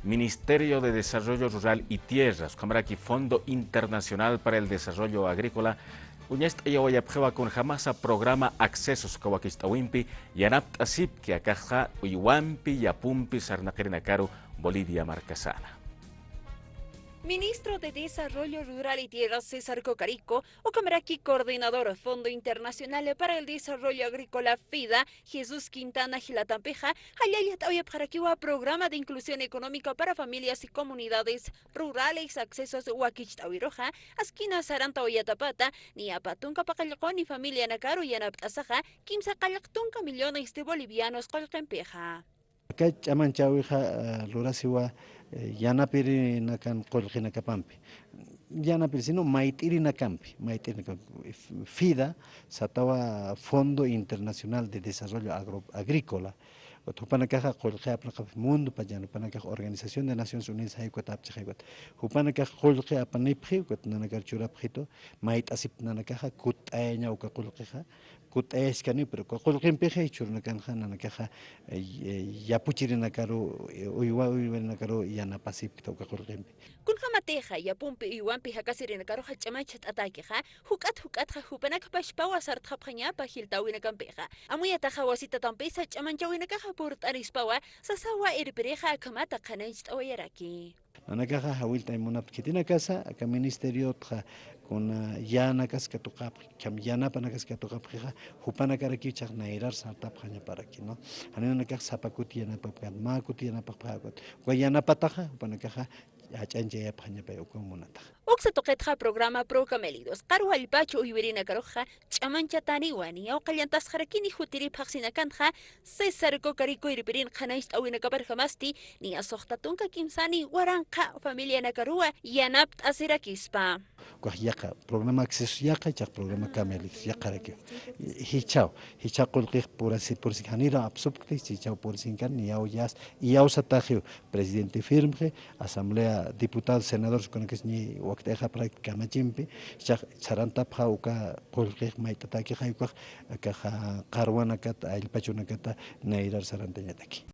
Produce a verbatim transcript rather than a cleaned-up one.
Ministerio de Desarrollo Rural y Tierras, ukhamaraki Fondo Internacional para el Desarrollo Agrícola, uñast'ayawayapxiwa kunjamasa programa Accesos uka wakicht'äwimpi yanapt'asipki, akaxa uywampi, yapumpi sarnaqirinakaru Bolivia markasana. Ministro de Desarrollo Rural y Tierras César Cocarico, ukhamaraki coordinador Fondo Internacional para el Desarrollo Agrícola FIDA, Jesús Quintana jilatampixa, jallallt'awayapxarakiwa Programa de Inclusión Económica para Familias y Comunidades Rurales Accesos wakicht'äwiruxa, askina sarantawayatapata, niya pä tunka paqallquni familianakaru yanapt'asaxa, kimsa qallq tunka millones de bolivianos qullqimpixa. Aka ch'amanchäwixa, eh, lurasiwa, eh, yanapirinakan qullqinakapampi. Yanapir, sino mayt'irinakampi, mayt'irinakampi. FIDA, satawa Fondo Internacional de Desarrollo Agro-, Agrícola. Jupanakaxa qullqi apnaqapxi mundo payan, jupanakax Organización de Naciones Unidas jaykuta apchixaykuta. Jupanakax qullqi apanipxi, ukat nanakar churapxitu, mayt'asip nanakaxa, kutt'ayaña uka qullqixa, kutt'ayaskani, pero uka qullqimpixa jichhürunakanxa nanakaxa, eh, eh, yapuchirinakaru, eh, uywa, uywarinakaru yanapasipkta uka qullqimpi. Kunjamatixa, yapumpi uywampi jakasirinakaruxa ch'amanchatatäkixa, juk'at juk'atxa jupanakpachpawa sartxapxañapa jiltäwinakampixa. Amuyataxa wasitatampisa ch'amanchäwinakaxa purt'arispawa, sasawa irpirixa akhamata qhanañcht'awayaraki. Nanakaxa jawillt'ay munapta khitinakasa, aka ministeriotxa kuna yänakas katuqapxi, kham yanapanakas katuqapxixa, jupanakarakiw chhax nayrar sartapxañaparaki, ¿no? Jani nanakax sapa kuti yanapapxän, mä kuti yanapapxäkut. Uka yanapataxa, jupanakaxa jach'añchayapxañapay uka munataxa. Uksa tuqitxa programa Pro Camélidos, qarwa allpacha uywirinakaruxa, ch'amanchatäniwa, niyaw qallantasxarakini jutiri phaxsinakantxa, César Cocarico irpirin qhanañcht'äwinakaparjamasti, niya suxta tunka kimsani waranqa familianakaruwa yanapt'asirakispa. Ukax yaqa, programa Accesos yaqa, ichax programa Camélidos yaqarakiw. Jichhaw, jichhaw qullqix purasi, purasi janira apsupkti, jichhaw purisinkan, niyaw yas, iyaw sataxiw, presidente firmxi, asamblea, diputados, senadores, kunakis ñi wakt'ayxapxaraki kamachimpi, jichhax sarantapxa uka qullqix mayt'atäkixay ukax, akaxa qarwanakata, allpachunakata nayrar sarantañataki.